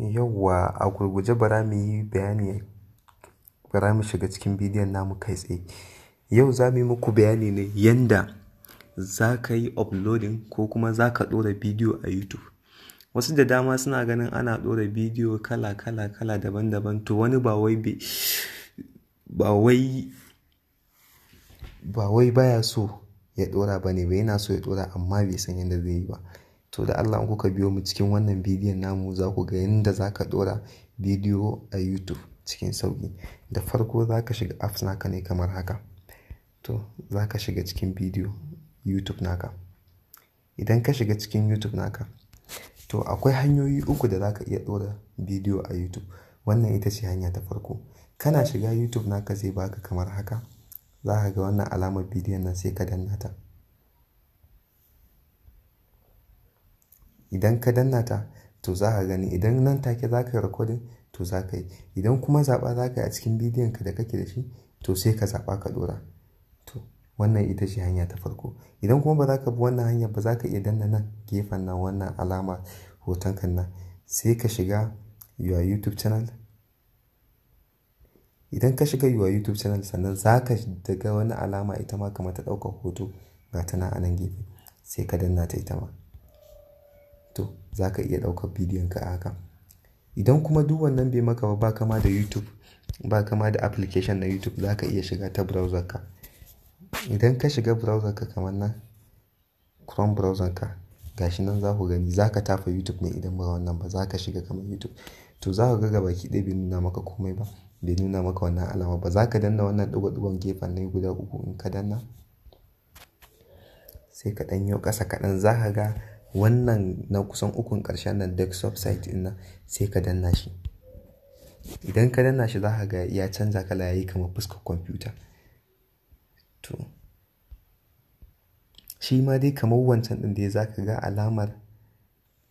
Yauwa a gurguje bara mu yi bayani, bara mu shiga cikin bidiyon namu kai tsaye. Yau za mu yi muku bayani ne yanda za ka yi uploading ko kuma za ka ɗora bidiyo a YouTube. Wasu da dama suna ganin ana ɗora bidiyo kala kala kala daban daban, to wani ba wai ba wai ba wai baya so ya ɗora ba ne ba, yana so ya ɗora amma bai san yadda zai yi ba. To da Allah in kuka biyo mu cikin wannan bidiyon namu za ku ga yanda za ka ɗora bidiyo a YouTube cikin sauƙi. Da farko za ka shiga apps naka ne kamar haka. To za ka shiga cikin bidiyo YouTube naka. Idan ka shiga cikin YouTube naka, to akwai hanyoyi uku da za ka iya ɗora bidiyo a YouTube. Wannan ita ce hanya ta farko. Kana shiga YouTube naka zai baka kamar haka. Za ka ga wannan alamar bidiyon nan sai ka danna ta. Idan ka danna ta, to za ka gani idan nan take za ka yi recording to za ka yi. Idan kuma zaɓa za ka yi a cikin bidiyon ka da kake da shi, to sai ka zaɓa ka ɗora. To wannan ita ce hanya ta farko. Idan kuma ba za ka bi wannan hanyar ba, za ka iya danna nan gefen nan wannan alama hoton kan nan sai ka shiga your YouTube channel. Idan ka shiga your YouTube channel sannan za ka daga wani alama ita ma kamar ta ɗaukar hoto ga ta nan a nan gefe sai ka danna ta ita ma. To za ka iya ɗaukar bidiyon ka a haka. Idan kuma duk wannan bai maka ba, ba kama da YouTube, ba kama da application na YouTube, za ka iya shiga ta browser ka. Idan ka shiga browser ka kamar nan Chrome browser ka, gashi nan za ku gani za ka tafa YouTube ne idan ba wannan ba za ka shiga kamar YouTube. To za ka ga gabaki ɗaya bai nuna maka komai ba, bai nuna maka wannan alama ba. Za ka danna wannan ɗigo-ɗigon gefen ne guda uku, in ka danna sai ka ɗan yo ƙasa kaɗan za ka ga wannan na kusan ukun ƙarshen nan desktop site ɗin nan sai ka danna shi. Idan ka danna shi za ka ga ya canza kala yayi kamar fuskar kwamfuta. To shi ma dai kamar wancan ɗin dai za ka ga alamar,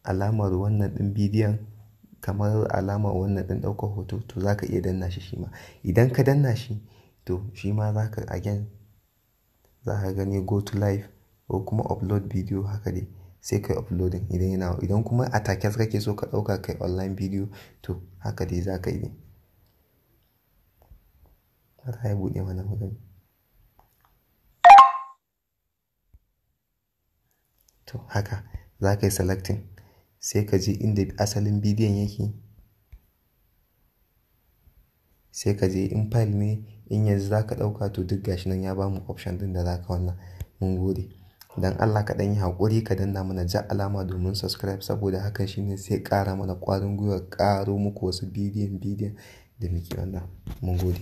alamar wannan ɗin bidiyon kamar alamar wannan ɗin ɗaukar hoto, to za ka iya danna shi shi ma. Idan ka danna shi to shi ma za ka again za ka gani go to live ko kuma upload video haka dai sai ka yi uploading idan yana. Idan kuma a take kake so ka ɗauka kai online video, to haka dai za ka yi. Bara ya buɗe mana mu gani. To haka za ka yi selecting sai ka je inda asalin bidiyon yake. Sai ka je in file ne in yanzu za ka ɗauka, to duk gashi nan ya bamu option ɗin da za ka wannan. Mun gode. Dan Allah ka ɗan yi haƙuri ka danna mana jan alama domin subscribe, saboda hakan shine zai ƙara mana ƙwarin gwiwa ƙaro muku wasu bidiyon bidiyon da muke wannan. Mun gode.